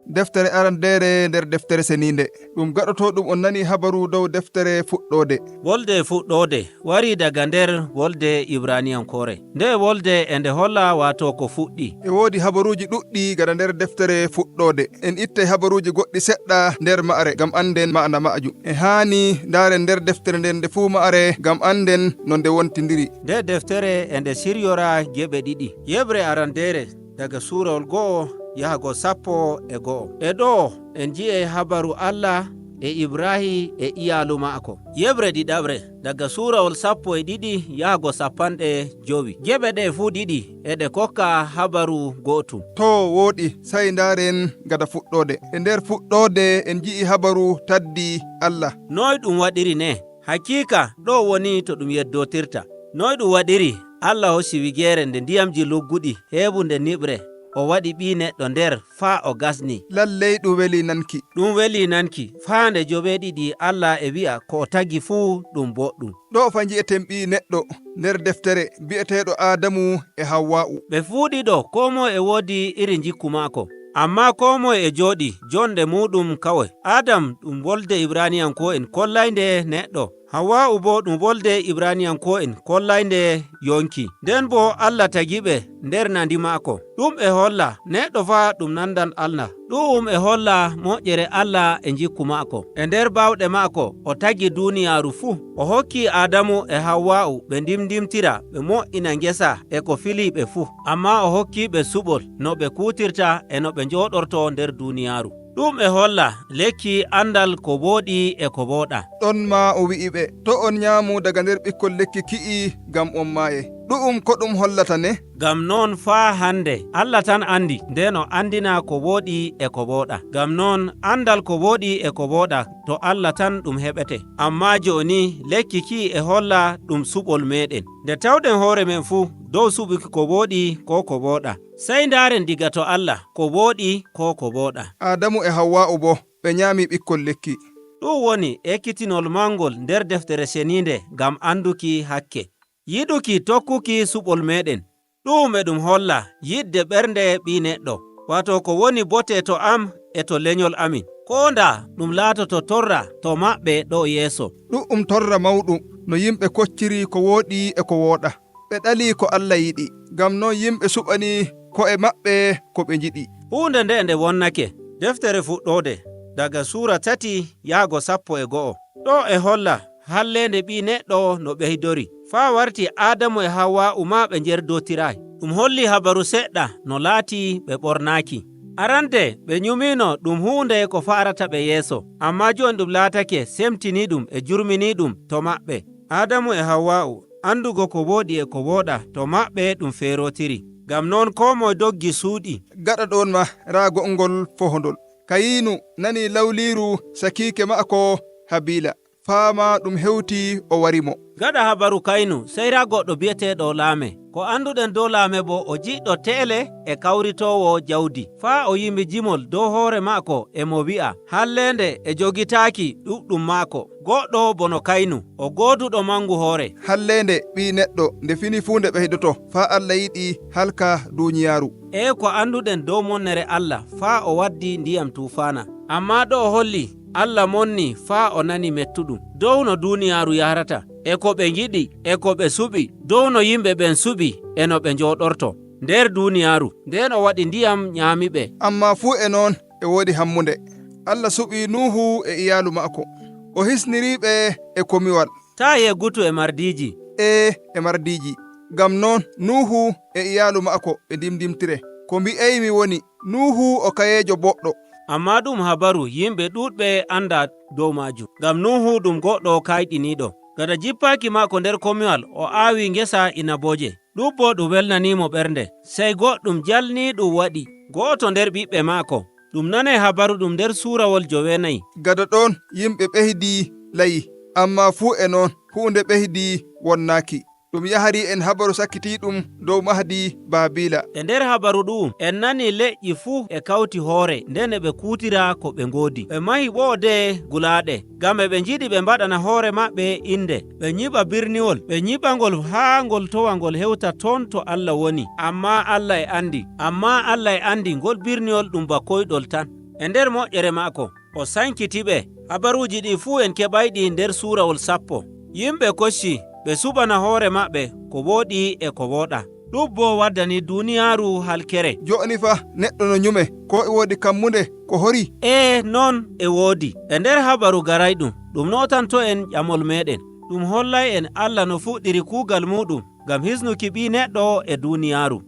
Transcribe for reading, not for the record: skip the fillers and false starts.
Deftere arandere nder deftere seninde ɗum gaɗoto ɗum on nani habaru dow deftere Fuɗɗode. Wolde Fuɗɗode wari daga nder wolde Ibraniyankore. Nde wolde e nde holla wato ko fuɗɗi. E woodi habaruji ɗuɗɗi gaɗa nder deftere Fuɗɗode. En ittay habaruji goɗɗi seɗɗa nder ma'are gam anden ma'ana ma'ajum. E haani ndaren nder deftere nden nde fuu ma'are gam anden no nde wontidiri. Nde deftere e nde siryora geɓe ɗiɗi. Yeɓre arandere daga suurawol 1 yahago 11. E ɗo en ji'e habaru Allah e Ibrahi e iyalu maako. Yeɓre ɗiɗaɓre daga suurawol 12 yahago 50. Geɓe ɗe fuu ɗiɗi e ɗe kokka habaru gotum. To wooɗi sey ndaren gada Fuɗɗode. E nder Fuɗɗode en ji'i habaru taddi Allah. Noy ɗum waɗiri ne? Hakika ɗo woni to ɗum yeddotirta. Noy ɗum waɗiri Allah hocci wigere nde ndiyamji lugguɗi heɓunde niɓre o waɗi ɓi neɗɗo nder faa o gasni. Lalley ɗum weli nanki. Ɗum weli nanki faa nde 7 Allah e wi'a ko o tagi fuu ɗum boɗɗum. Ɗo fa ji'eten ɓi neɗɗo nder deftere bi'eteɗo Adamu e Hawwa'u. Ɓe fuu ɗiɗo ko moye e woodi iri jikku maako. Amma ko moye e jooɗi jonde muɗum kawai. Adam ɗum wolde Ibraniyanko'en kollaynde neɗɗo. Hawwa'u bo ɗum wolde Ibraniyanko'en kollaynde yonki. Nden bo Allah tagiɓe nder nandi maako. Ɗum e holla neɗɗo fa ɗum nandan Allah. Ɗum e holla moƴƴere Allah e jikku maako. E nder bawɗe maako o tagi duniyaaru fuu. O hokki Adamu e Hawwa'u ɓe ndimdimtira ɓe mo'ina ngesa e ko filiɓe fuu. Amma o hokki ɓe suɓol no ɓe kutirta e no ɓe njoɗorto nder duniyaaru. Ɗum e holla lekki andal ko wooɗi e ko wooɗa. Ɗon ma o wi'i ɓe to on nyaamu daga nder ɓikkol lekki ki'i gam on maaye. Ɗu'um ko ɗum hollata ne? Gam non faa hande Allah tan andi nden o andina ko wooɗi e ko wooɗa. Gam non andal ko wooɗi e ko wooɗa to Allah tan ɗum heɓete. Amma joni lekki ki e holla ɗum suɓol meɗen. Nde tawɗen hoore men fuu dow suɓuki ko wooɗi ko ko wooɗa. Sey ndaren diga to Allah ko wooɗi ko ko wooɗa. Adamu e Hawwa'u bo ɓe nyaami ɓikkol lekki. Ɗum woni ekkitinol mangol nder deftere seninde gam anduki hakke. Yiɗuki tokkuki suɓol meɗen. Ɗum e ɗum holla yidde ɓernde ɓi neɗɗo. Wato ko woni bote to am e to lenyol amin. Ko nda ɗum laatoto torra to maɓɓe ɗo yeeso. Ɗu'um torra mawɗum no yimɓe kocciri ko wooɗi e ko wooɗa. Ɓe ɗali ko Allah yiɗi. Gam non yimɓe suɓani ko'e maɓɓe ko ɓe njiɗi. Hunde nde nde wonnake. Deftere Fuɗɗode daga sura 3 yahgo 11. Ɗo e holla hallende ɓi neɗɗo no ɓeydori. Faa warti Adamu e Hawwa'u ma ɓe jerdotirayi. Ɗum holli habaru seɗɗa no laati ɓe ɓornaaki. Arande ɓe nyumino ɗum hunde ko farata ɓe yeeso. Amma joni ɗum laatake semtini ɗum e jurmini ɗum to maɓɓe. Adamu e Hawwa'u andugo ko wooɗi e ko wooɗa to maɓɓe ɗum ferotiri. Gam non ko moye doggi suuɗi. Gaɗa ɗon ma raa go'ongol fohondol. Kayinu nani lawliru sakike maako Habila. Faama ɗum hewti o warimo. Gaɗa habaru Kaynu sey raa goɗɗo bi'eteɗo Laame. Ko anduɗen dow Laame bo o jiɗɗo te'ele e kawritowo jawdi. Faa o yimi jimol dow hoore maako e mo wi'a hallende e jogitaaki ɗuɗɗum maako. Goɗɗo bono Kaynu o gooduɗo mangu hoore. Hallende ɓi neɗɗo nde fini fuu nde ɓeydoto faa Allah yiɗi halka duniyaaru. E ko anduɗen dow monnere Allah faa o waddi ndiyam tufana. Amma ɗo o holli Allah monni faa o nani mettuɗum. Dow no duniyaaru yahrata e ko ɓe ngiɗi e ko ɓe suɓi dow no yimɓe ɓen suɓi e no ɓe njoɗorto nder duniyaaru. Nden o waɗi ndiyam nyaamiɓe. Amma fuu e noon e woodi hammunde. Allah suɓi Nuhu e iyalu maako. O hisniriɓe e komiwal. Ta yeggutu e mardiji. E mardiji. Gam noon Nuhu e iyalu maako ɓe ndimdimtire. Ko mbi'eymi woni Nuhu o kayeejo boɗɗo. Amma ɗum habaru yimɓe ɗuɗɓe anda dow majum. Gam Nuhu ɗum goɗɗo kayɗiniɗo. Gada jippaki maako nder komiwal o aawi ngesa inaboje. Ɗum bo ɗum welnanimo ɓernde. Sey goɗɗum jalni ɗum waɗi. Go'oto nder ɓiɓɓe maako. Ɗum nanai habaru ɗum nder surawol 9. Gada ɗon yimɓe ɓeydi layi. Amma fuu e noon hunde ɓeydi wonnaaki. Ɗum yahari en habaru sakkitiɗum dow mahdi Babila. E nder habaru ɗum en nani leƴƴi fuu e kawti hoore nden e ɓe kuutira ko ɓe ngoodi. Ɓe mahi ɓoode gulaaɗe ngam e ɓe njiɗi ɓe mbaɗana hoore maɓɓe inde. Ɓe nyiɓa birniwol, ɓe nyiɓangol haa ngol towa ngol hewta toon to Allah woni. Amma Allah e andi, amma Allah e andi ngol birniwol ɗum ba koyɗol tan. E nder moƴƴere maako o sankiti ɓe. Habaruuji ɗi fuu en keɓayɗi nder suurawol 10. Yimɓe kocci ɓe suɓana hoore maɓɓe ko wooɗi e ko wooɗa. Ɗum bo waddani duniyaaru halkere. Joni fa neɗɗo no nyume ko e woodi kammunde ko hori. E non e woodi. E nder habaru garayɗum ɗum notanto en ƴamol meɗen. Ɗum hollay en Allah no fuɗɗiri kuugal muɗum ngam hisnuki ɓi neɗɗo e duniyaaru.